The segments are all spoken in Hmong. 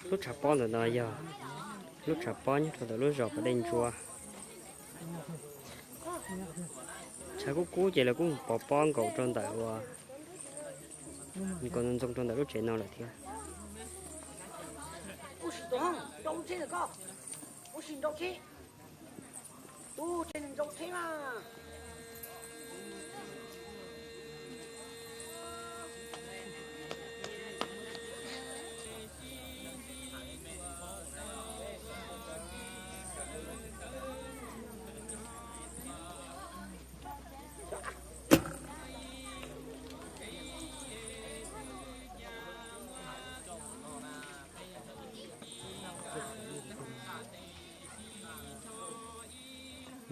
Lub tshav pob ntawm no yog lub tshav pob nyob rau ntawm lub zos Pas Dej Ntsuab. Tshav kub kub ces lawv kuj pov pob nkaus rau ntawm uas nkaus ntxoo rau ntawm lub tsev no lawm thiab.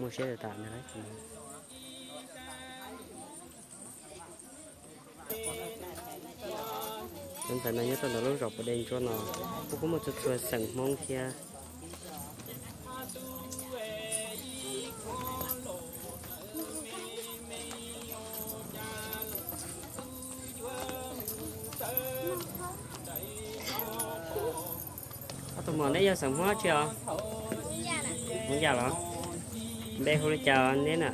Muaj siab tas tas ntag. Cov ntxhais no nyob rau ntawm lub zos Pas Dej Ntsuab no kuj muaj txhua txhua xeem Hmoob thiab. Ob tug muam, neb yog xeem Hmoob dab tsi os? Hmoob Yaj los? Npe hu li cas neb na?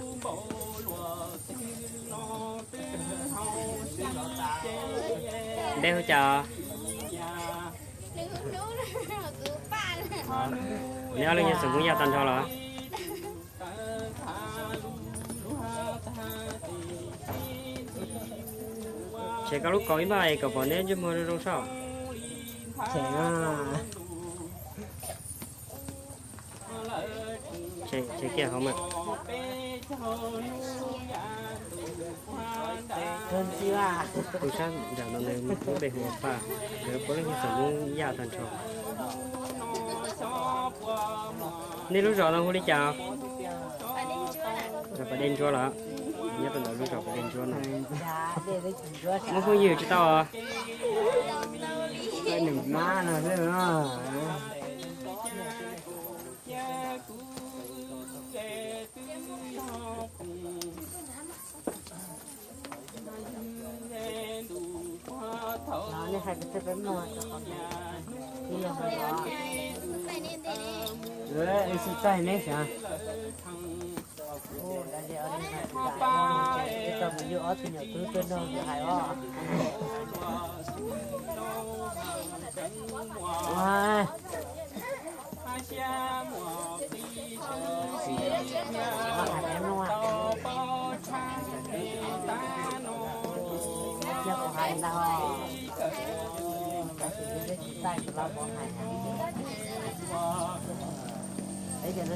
Npe hu cas? Neb ob leeg yog xeem Hmoob Yaj tag nrho los? Tshem koj lub kaus ib npaj es kom pom neb ntsej muag zoo zoo saib. Tshem kiag hauv mas. Tus sab nram no nws lub npe hu ua Paj, nkawd puav leej yog xeem Hmoob Yaj tag nrho. Nej lub zos no hu li cas? Zos Pas Dej Ntsuab los? Nyob rau ntawm lub zos Pas Dej Ntsuab no. Muaj phooj ywg tsis tau os? Peb cov no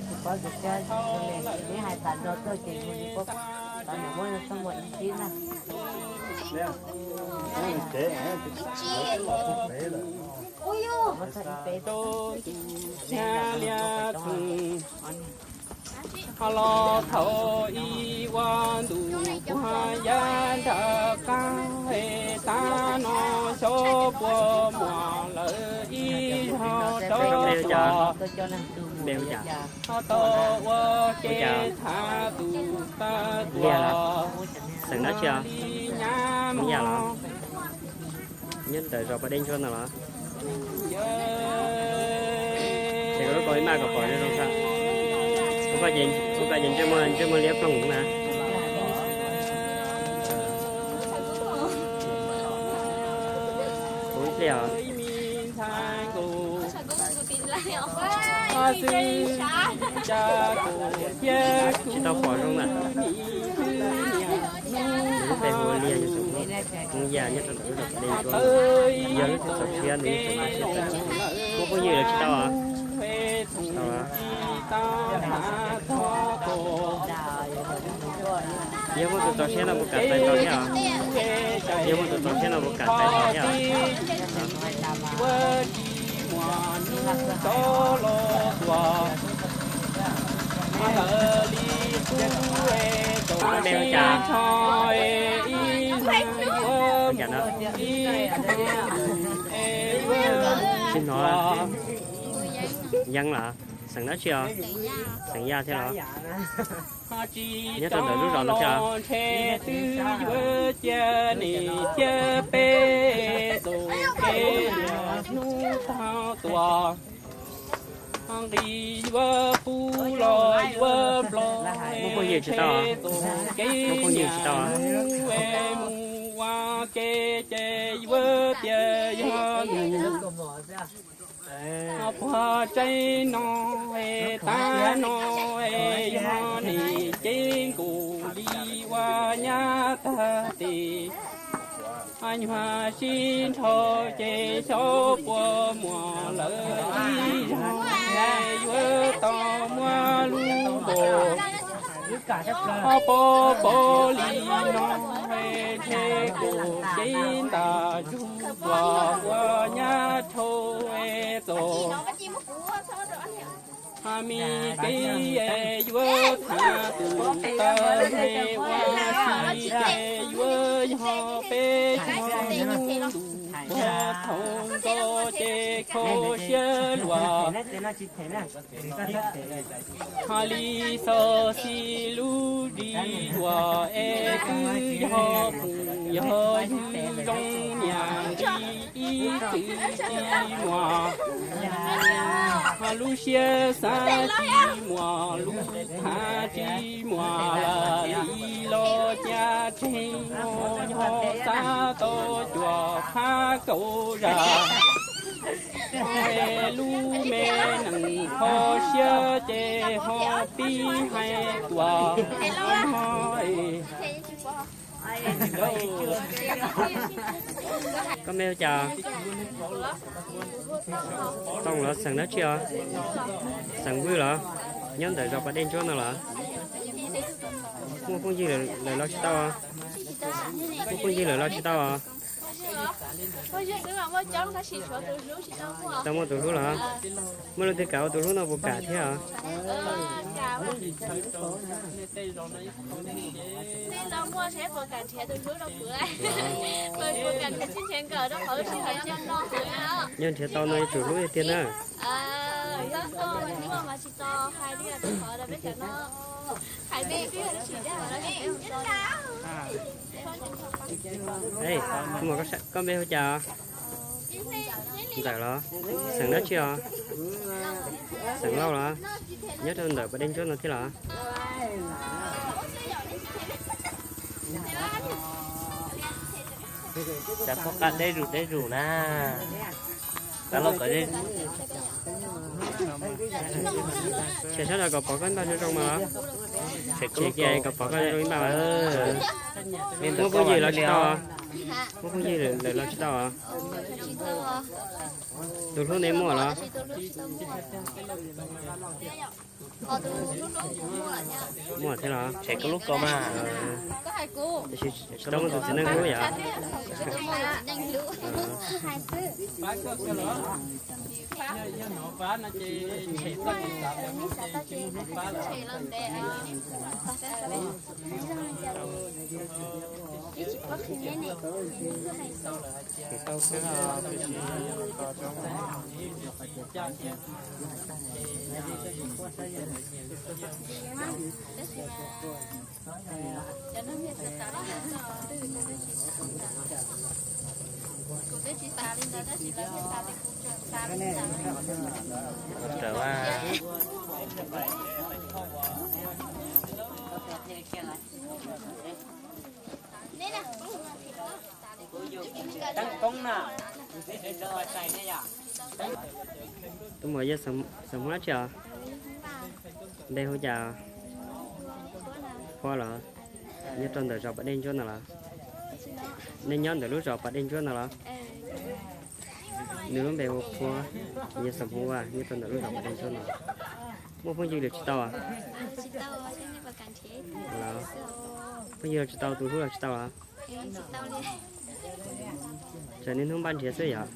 tsis paub tias neb hais tas nrog tuaj ces yus li paub, tau niam muab txhob muag ib sib na. Ho los thaum ib ua ntu kuag ya nram qab es tav no xyov puas muaj lawv ib zaug rau txuas. Ho tau ua ke thav tus tawg tuag li nyab mog. Nyob ntawm zos Pas Dej Ntsuab no los? Ces koj lub kaus ib npaj kom pom zoo zoo saib. Ua koj ces ntsej muag liab ploog na. Kuv ib pliag os. Tsis tau pom zoo na. Nws lub npe hu ua Liag, yog xeem Hmoob Yaj nyob rau ntawm lub zos Pas Dej Ntsuab no. Yog lub txaus siab nws yeej tseem muaj siab txawv thiab. Muaj phooj ywg lawm tsis tau os? Tsis tau. Yog muaj tus txaus siab no puas kam tais tos thiab os? Yog muaj tus txaus siab no puas kam tais tos thiab os? Npe hu cas? Hu cas no? Tsis hnov. Yeeb los? Xeem dab tsi os? Xeem Yaj thiab los? Nyob rau ntawm lub zos no thiab os? Tag tuaj nqis yuav pub los yuav nplog, muaj phooj ywg tsis tau, muaj phooj ywg tsis tau. Mus ua ke ces yuav tias yog nus puag tsev no, tav no yog nim cev nkaus li ua nyab tag tes. Nyuag sib nrho ces xyov puas muaj lawm ib zaug, yuav tau muab lub npaum ho pov pov li no, ntshe kuv cev ntas zug tuaj ua nyab rhau txaus. Mis kev yuav tham tus taw, ua si ces yuav yog peb tug ntuj puag thaum ntxov ces kho siab luag. Ho li xov xwm lub ris yuam es twb yog phooj yog ywg zoo niam nqi ib txwm tsis muaj. Ho lub siab xav tsis muaj, lub tham tsis muaj, lam li los cas tseg, yog xav tau cuam phab kaum zaj. Lub me neeg kho siab ces ho pib hais tuaj. Koj npe hu cas? Tooj los xeem dab tsi os? Xeem Vwj los? Nyob ntawm zos Pas Dej Ntsuab no los? Muaj phooj ywg lawm los tsis tau? Muaj phooj ywg lawm los tsis tau os? Tau muaj tus hlub los? Muaj leej twg kam ua tus hlub no puas kam thiab os? Yog nrhiav tau no yuav tsum hlub tiag tiag na. Koj npe hu cas? Ntxawm los? Xeem dab tsi os? Xeem Lauj los? Nyob rau ntawm Pas Dej Ntsuab no thiab los? Xav pom qab deb zus deb zus na. Xav los kom, tshem sab nraud kom pom koj npaj zoo zoo mas los. Tshem kiag kom pom koj zoo zoo ib npaj mas. Muaj phooj ywg los tsis tau? Muaj phooj ywg lawm los tsis tau os? Tus hlub ne muaj los? Muaj thiab los? Tshem koj lub ko mas. Tiam sis tsis tau muaj tus txiv neej hlub yom? Tus muam yog xeem Hmoob dab tsi os? Npe hu cas? Phua los? Nyob rau ntawm zos Pas Dej Ntsuab no los? Nej nyob ntawm lub zos Pas Dej Ntsuab no los? Nws lub npe hu Phua, yog xeem Hmoob, nyob rau ntawm lub zos Pas Dej Ntsuab no. Muaj phooj ywg lawm tsis tau? Phooj ywg los tsis tau, tus hlub los tsis tau los? Tsam niaj hnub npaj nrhiav xwb yom?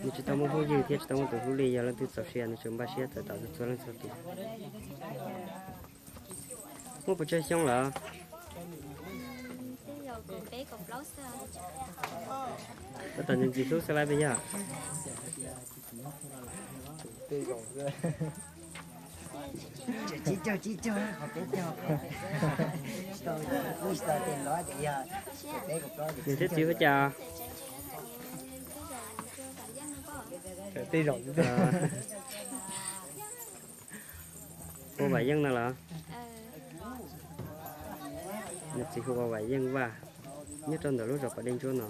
Nws tsis tau muaj phooj ywg thiab tsis tau muaj tus hlub li, yog leej twg txaus siab nws tseem npaj siab txawm tom txhua leej txhua tus. Muaj puas tsawg xyoo lawm? Tab tom ntxim ntxim hlub xwb lawm peb yog. Niam thiab txiv hu cas? Ua Vam Yeej no los? Niam txiv hu ua Vam Yeej Vaj, nyob rau ntawm lub zos Pas Dej Ntsuab no.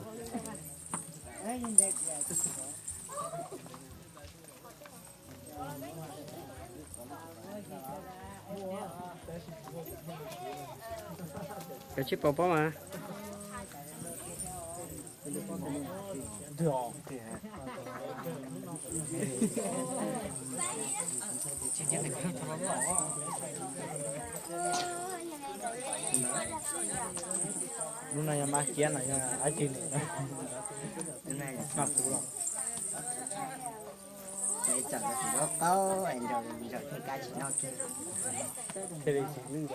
Koj tsis pom pob mas. Lub no yog mab kiab no yog dab tsi? Lub no yog txog tus los. Txawm los tus zaub qaub es nraum nraum thiaj kab tsis noj kiag. Thiaj li tsis lwj.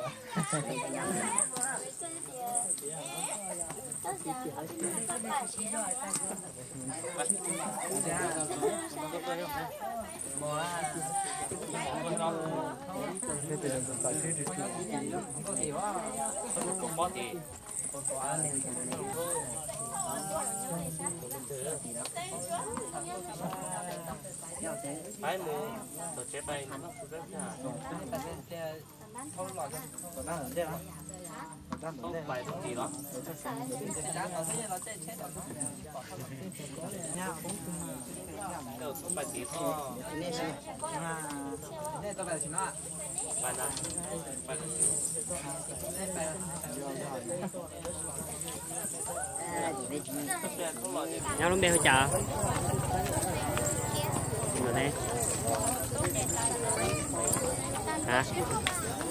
Nyob lub npe hu cas?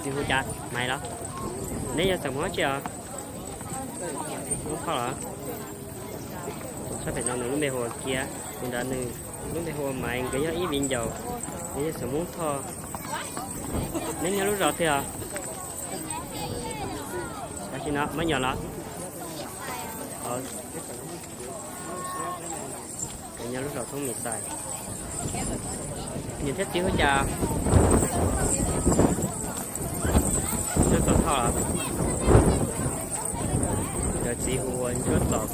Nws hu cas, Maiv los? Neb yog xeem Hmoob dab tsi os? Hmoob Thoj los? Sab pem no nws lub npe hu ua Kiab, tus nrad nws lub npe hu ua Maiv, nkawd yog ib viv ncaus, nkawd yog xeem Hmoob Thoj. Neb nyob lub zos twg os? Tam sim no Maiv Nyom los? Nyob lub zos Thoob Mis Xais. Niam thiab txiv hu cas? Ntsuab Txos Thoj los? Nkawd txiv hu ua Ntsuab Txos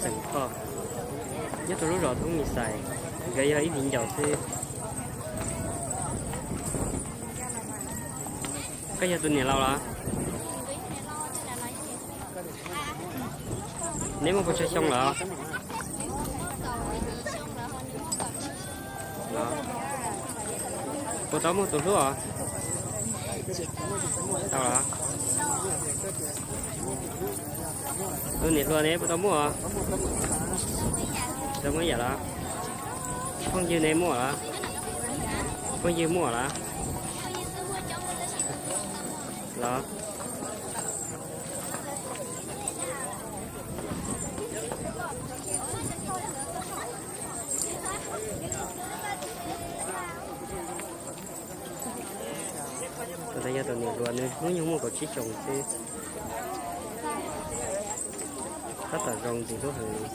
xeem Thoj, nyob rau lub zos Thoob Mis Xais, nkawd yog ib viv ncaus xwb. Koj yog tus niam laus los? Neb muaj puas tsawg xyoo lawm? Puas tau muaj tus hlub os? Tau los? Tus niam hluas ne puas tau muaj? Tau muaj ib yam los? Phooj ywg ne muaj los? Phooj ywg muaj los? Los. Tus no yog tus niam hluas, nws hnub nyoog muaj kaum tsib xyoos xwb. Tab tom zoo ntxim hlub heev li.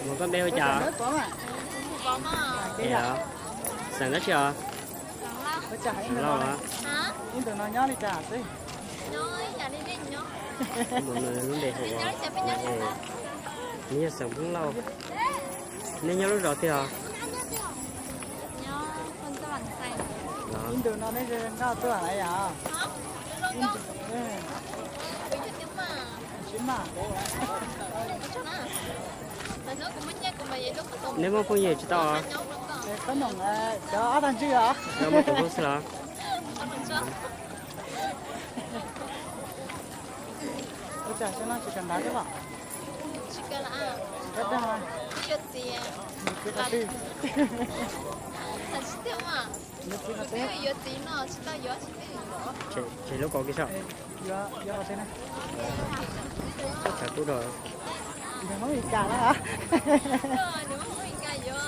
Mus, koj npe hu cas? Xeem dab tsi os? Lauj los? Mus, nws lub npe hu ua, nws yog xeem Hmoob Lauj. Nej nyob lub zos twg os? Nej muaj phooj ywg tsis tau os? Muaj tus hlub xwb los? Cas xyov no tsis kawm ntawv thiab los? Tsis kawm los. Tsis kawm dag. Yuav txiv. Yuav txiv qhov twg? Tsis tiag mas. Yuav txiv qhov twg? Yuav txiv no tsis tau yuav tsis tiag. Tseg lub kaus kiag saib. Yuav, yuav qhov twg na? Tseg thav kub rau. Nws muab li cas na? Nws muab li cas yuav?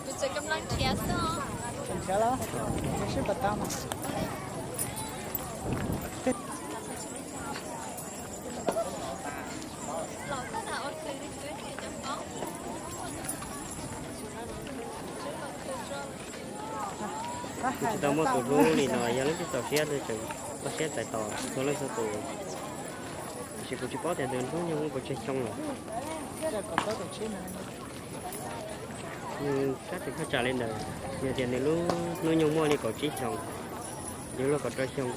Nws tseem nrhiav xwb. Nrhiav los, nrhiav sib pas tau mas. Kuv tsis tau muaj tus hlub li no, yog leej twg txaus siab tseem koj siab txais tos txhua leej txhua tus. Tiam sis kuv tsis paub tias nws hnub nyoog muaj pes tsawg xyoo lawm. Nws kab tes khaub tsam li ntawd, yog tias nws lub hnub nyoog muaj li kaum tsib xyoos, yuav luag kaum rau xyoo.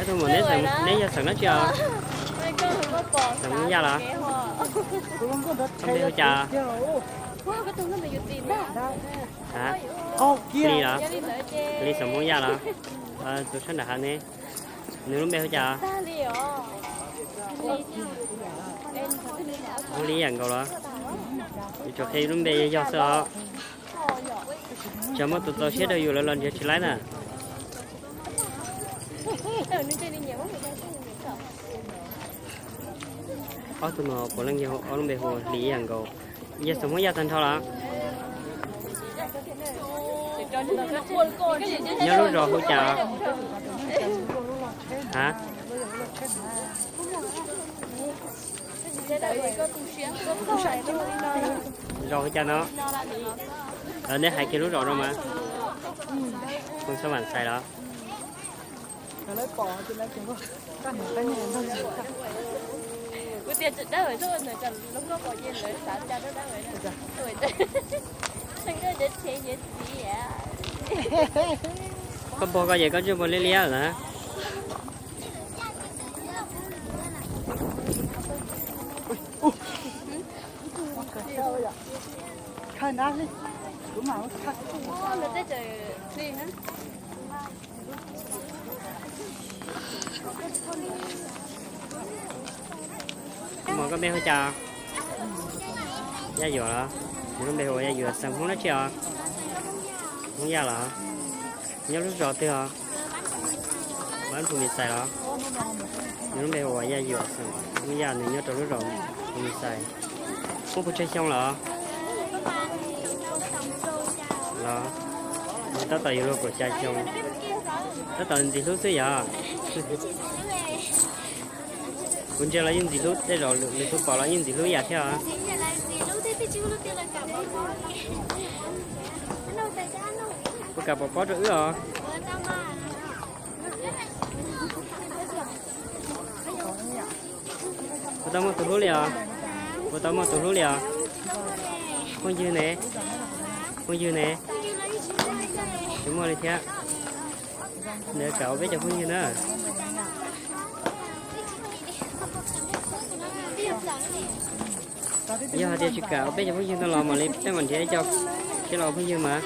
Ab, tus muam, neb yog xeem dab tsi os? Xeem Hmoob Yaj los? Koj npe hu cas? Hli los? Hli xeem Hmoob Yaj los? Tus sab nram hav ne, nws lub npe hu cas? Hu li ib yam nkaus los? Yuav tsum qhia lub npe yog xwb os. Tsam muaj tus txaus siab rau yus lawv los nrhiav tsis laib na. Ob tug no puav leej yog ob lub npe hu ua Hli ib yam nkaus. Yog xeem Hmoob Yaj tag nrho los? Nyob lub zos hu cas? Ha? Zos hu cas no? Neb hais kiag lub zos rau mas. Phoo Xab Vam Xais los? Koj pog koj ces koj ntsej muag liab liab lawm na. Muam, koj npe hu cas? Yaj Yuam los? Nws lub npe hu ua Yaj Yuam, xeem Hmoob dab tsi os? Hmoob Yaj los? Nyob lub zos twg os? Mab Nphu Mis Xais los? Nws lub npe hu ua Yaj Yuam, xeem Hmoob Yaj, nws nyob rau lub zos Nphu Mis Xais. Muaj puas tsawg xyoo los? Los, nws tab tom yuav luag kaum xya xyoo. Tab tom ntxim hlub xwb yog? Kuv ntsia los yeej ntxim hlub, tej zaum lwm tus pom los yeej ntxim hlub ib yam thiab os. Puas kam pov pob rau wb os? Puas tau muaj tus hlub li os? Puas tau muaj tus hlub li os? Phooj ywg ne? Phooj ywg ne? Tsis muaj li thiab. Ntawd kam ua peb cov phooj ywg na. Yog hais tias tsis kam ua peb cov phooj ywg no los mam li peb mam nrhiav ib co sib los ua phooj ywg mas.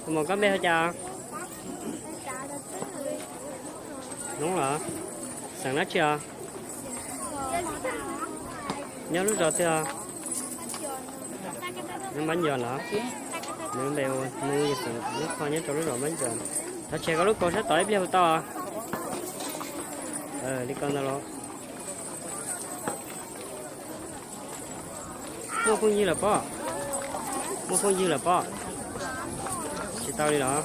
Tus muam, koj npe hu cas? Hnub los? Xeem dab tsi os? Nyob lub zos twg os? Nyob Npab Ncuas los? Nws npe hu ua Hnub, yog xeem Hnub Thoj, nyob rau lub zos Npab Ncuas. Thov tseg koj lub kaus sab tod ib pliag puas tau? Li ko ntag los. Muaj phooj ywg lawm pob? Muaj phooj ywg lawm pob? Tsis tau li los?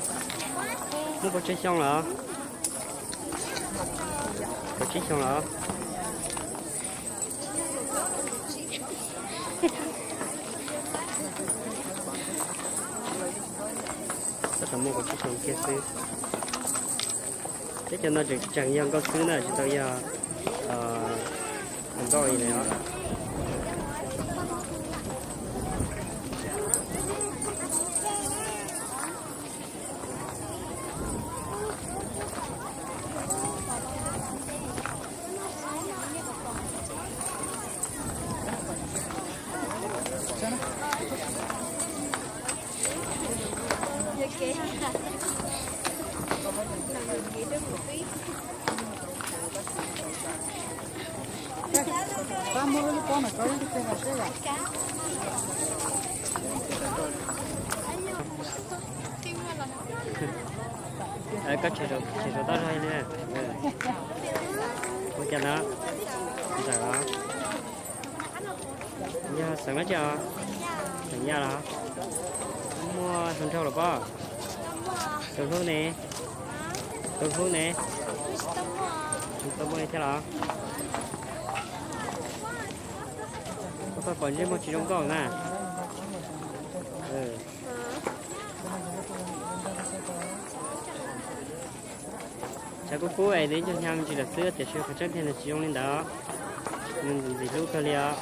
Muaj pes tsawg xyoo los? Kaum tsib xyoo los? Tab tom muaj kaum tsib xyoo kiag xwb. Teb chaws no tseem yog nkauj xwb na, tsis tau yog nkauj li os. Koj tseem saum toj zog li. Ua cas no? Ntxawm los? Yog xeem dab tsi os? Xeem Yaj los? Muaj hluas nraug los pob? Tus hlub ne? Tus hlub ne? Tsis tau muaj li thiab los? Koj pom ntsej muag tsis zoo nkauj na. Tshav kub kub es nws ib nyuag hnyav me ntsis lawm xwb, tiam sis qhov tseeb tiag nws tsis zoo li ntawd. Nws ntxim hlub kawg li os.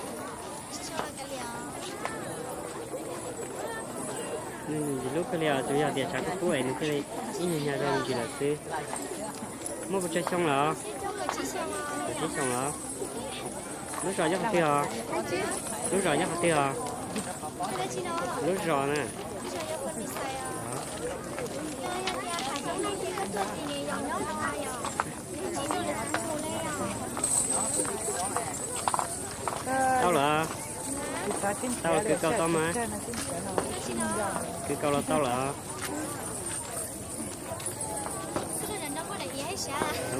Nws ntxim hlub kawg li os, tsuas yog tias tshav kub kub es nws thiaj li ib nyuag hnyav zoo me ntsis lawm xwb. Muaj puas tsawg xyoo lawm? Kaum tsib xyoo lawm. Lub zos nyob qhov twg os? Lub zos nyob qhov twg os? Lub zos na. Tau lawm. Tau lawm, kwv kaus tau mas. Kwv kaus los tau lawm.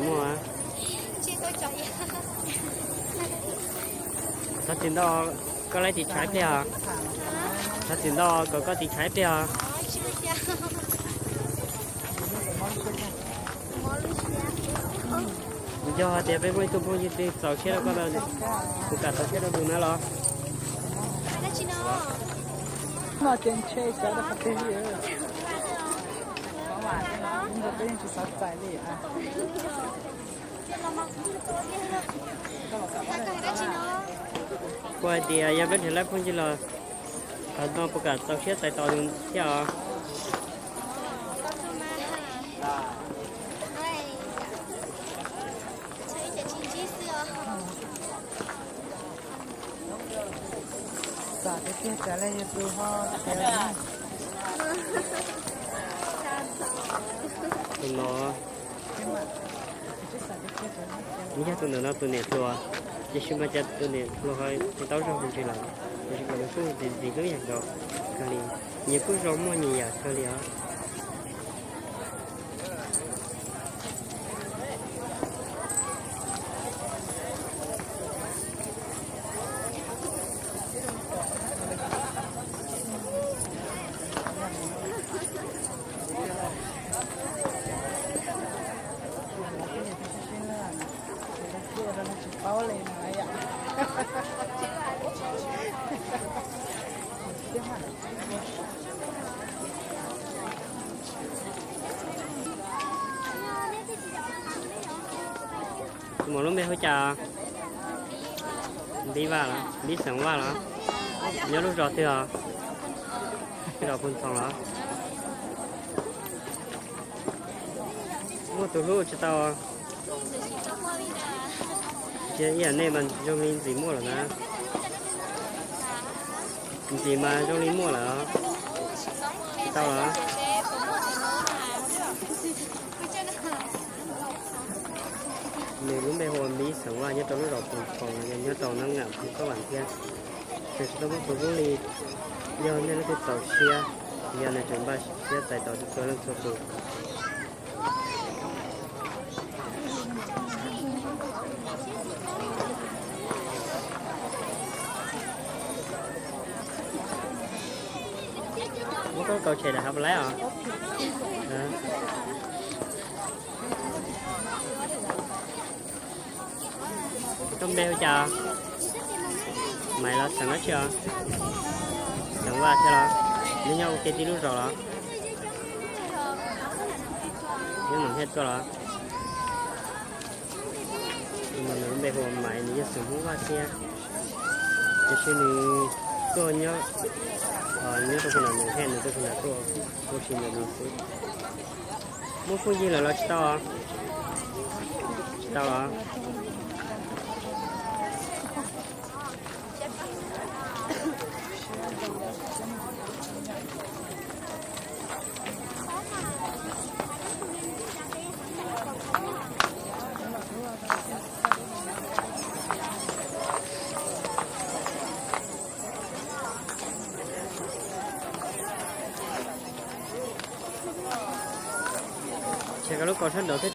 Muaj. Thov txim ntau, koj laib tiv tshav ib pliag os. Thov txim ntau kom koj tiv tshav ib pliag os. Yog hais tias peb muaj ib tug phooj ywg twg txaus siab rau koj, kuv kam txaus siab rau tus na los. No ces ntshe xav rau qhov twg li. Peb yeej tsis xav txais li. Kuv hais tias yog peb nrhiav lawv phooj ywg los, qhov no puas kam txaus siab txais tos thiab os? Tus no, yog tus ntawm no tus niam hluas, tiam sis mas cas tus niam hluas ho tsis tau zoo me ntsis lawm, tiam sis mas nws kuj ntxim ntxim hlub yam nkaus kawg li, nyias kuj zoo muaj nyias yam kawg li os. Tus muam lub npe hu cas? Npib Vaj los? Npib xeem Vaj los? Nyob lub zos twg os? Zos Phu Ntxoov los? Muaj tus hlub tsis tau? Cia ib yam nej mas zoo li ntxim muaj lawm na. Ntxim mas zoo li muaj lawm. Tsis tau los? Nws lub npe hu ua Npib xeem Vaj, nyob rau lub zos Phu Ntxoov, nyob rau Nab Ngam Phu Kab Vam thiab. Nws tsis tau muaj tus hlub li. Yog nej leej twg txaus siab, yog nws tseem npaj siab txais tos txhua leej txhua tus. Muab koj kaus tshem rau hav pas laib os. Koj npe hu cas? Maiv los xeem dab tsi os? Xeem Vaj thiab los? Neb nyob ua ke tib lub zos los? Nyob Noom Hiaj tuaj los? Nws lub npe hu ua Maiv, nws yog xeem Hmoob Vaj thiab, tiam sis nws tuaj nyob, nyob rau khu no, nws haj nws tuaj khu no tuaj, tuaj ua si ntawm nws xwb. Muaj phooj ywg lawm los tsis tau? Tsis tau los? Tseg koj lub kaus sab nraud thiab.